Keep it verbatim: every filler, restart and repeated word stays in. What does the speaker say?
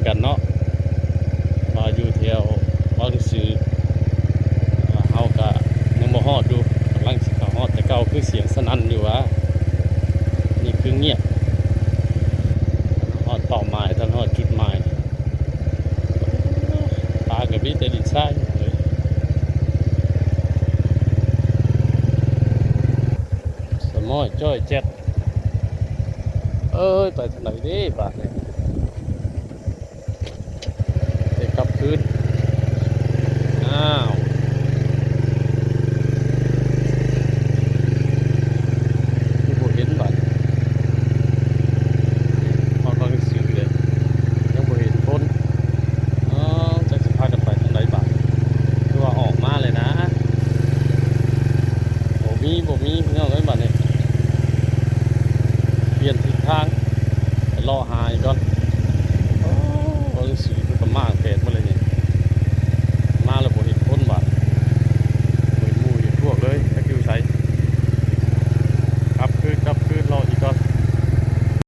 กันเนาะ ว่าอยู่แถววังซื่อ อ่า เฮากะยังบ่ฮอดอยู่ กำลังสิเข้าฮอด แต่เก่าคือเสียงสนั่นอยู่หวา นี่คือเงียบ ฮอดเป้าหมาย ทันฮอดจุดหมาย ป่าก็มีแต่ดินทรายเลย สะม้อยจ้อยแจ๊ด เอ้ย ไปทางไหนเด้บาดนี้ เดี๋ยวกลับคืน อ้าว คือบ่เห็นบาด ฮอดวังซื่อเลย ยังบ่เห็นคน อ๋อ จักสิพากันไปทางใดบาด คือว่าออกมาเลยนะ บ่มี บ่มี พี่น้องเอ้ย บาดนี้ เปลี่ยนทิศทาง ไปเลาะหาอีกก่อน โอ้ วังซื่อเพิ่นก็มางแผนมาเลยนี่